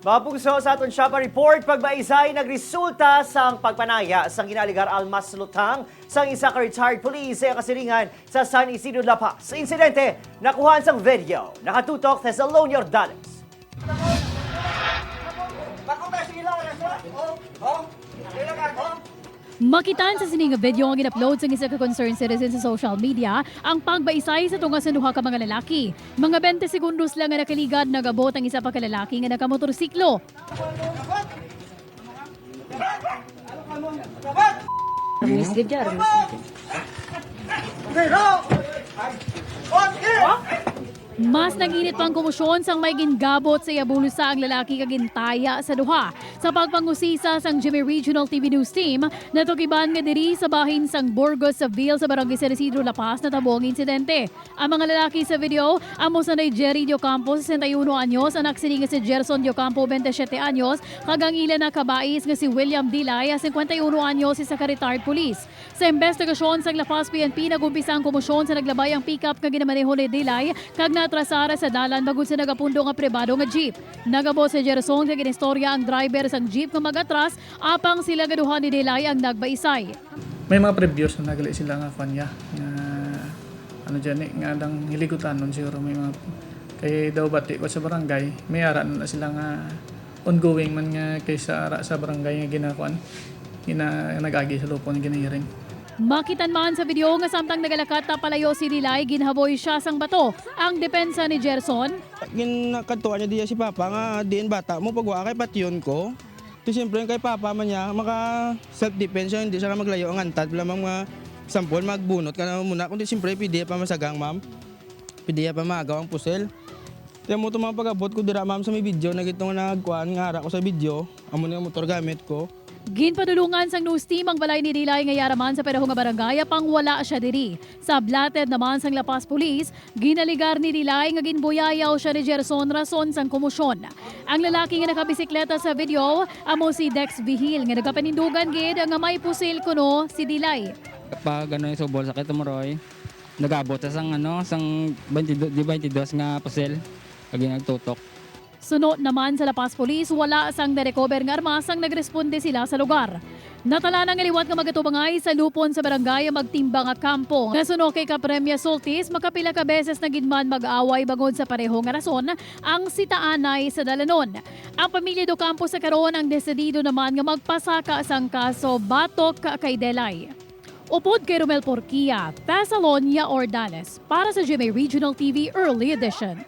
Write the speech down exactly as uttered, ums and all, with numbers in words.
Mapugso sa aton Siapa Report, pagbaisay nagresulta sang pagpanaya sang ginaalegar almas lutang sang isa ka retired police sa kasilingan sa San Isidro, La Paz. Insidente, nakuhaan sang video. Nakatutok, Thessalonio Ordales. Makitaan sa sini nga video nga gin-upload sang isa ka concerned citizen sa social media ang pagbaisay sa tunga sang duha ka mga lalaki. Mga twenty segundos lang nga nakaligad, nag-abot ang isa pa ka lalaki nga nakamotorsiklo. Mas nag-init pa ang komosyon sang may gingabot sa iya bulsa ang lalaki kag gintaya sa duha. Sa pagpangusisa sang G M A Regional T V News Team, natukiban nga diri sa bahin sang Burgos Civil sa Barangay San Isidro, La Paz, natabo ang insidente. Ang mga lalaki sa video, amo sanday Jerry Diocampo, sesenta y uno anyos, anak sini nga si Gerson Diocampo, twenty-siete anyos, kag ang ila na kabais nga si William Dilay, cincuenta y uno anyos, isa ka retired police. Sa imbestigasyon sang La Paz P N P, nag-umpisa ang komosyon sa naglabay ang pickup nga ginamaneho ni Dilay kag naatrasar sa dalan bangod sa nagapundo nga pribado nga jeep. Nag-abot si Gerson nga ginistorya ang driver sang jeep nga mag-atras, apang sila nga duha ni Dilay ang nagbaisay. May mga previous na gali sila nga kwan niya, nga ano dyan eh, nga dang hiligutan nun siguro may mga, kay daw bati ko sa barangay, may ara na sila nga ongoing man nga kay sa ara sa barangay nga ginakuan, gina-, nag-agi sa lupon nga ginahiring. Makitaan man sa video nga samtang nagalakat na palayo si Dilay, ginhaboy siya sang bato ang depensa ni Gerson. Ginakadtuan niya diya si Papa nga, "Diin bata mo, pag wa kay patyon ko." Ti siyempre, kay Papa man niya, maka self-defense siya, hindi siya ka maglayo ang antad. Wala mang mga sampol, magbunot ka na muna. Kundi siyempre, pwede pa masagang, ma'am. Pwede pa maagaw ang pusil. Kaya mo itong mga pag-abot ko dira, ma'am, sa may video na gito nga nagkuhan, nga ara ko sa video. Amo na yung motor gamit ko. Ginpadulungan sang news team ang balay ni Dilay nga yara man sa pareho nga barangay, apang wala siya diri. Sa blatted naman sang La Paz Police, ginaligar ni Dilay nga ginbuyayaw siya ni Gerson rason sang komosyon. Ang lalaki nga nakabisikleta sa video amo si Dex Vihil, nga nagapanindugan gid nga may pusil kuno si Dilay. Pag ano yung subol, sakit tumuroy, nag-abot sa sang, ano, sang twenty-two, di twenty-two nga pusil, lagi nagtutok. Suno naman sa La Paz Police, wala sang na-recover nga armas sang nagresponde sila sa lugar. Natala na nga liwat nga magatubangay sa lupon sa barangay ang magtimbang nga kampo. Nasuno kay Kapremya Sultis, makapila ka beses na gid man mag-away bangod sa pareho nga rason ang sitaanay sa dalanon. Ang pamilya Docampo sa karon ang desidido naman nga magpasaka sang kaso batok kay Delay. Upod kay Romel Porquia, Thessalonia Ordales para sa G M A Regional T V Early Edition.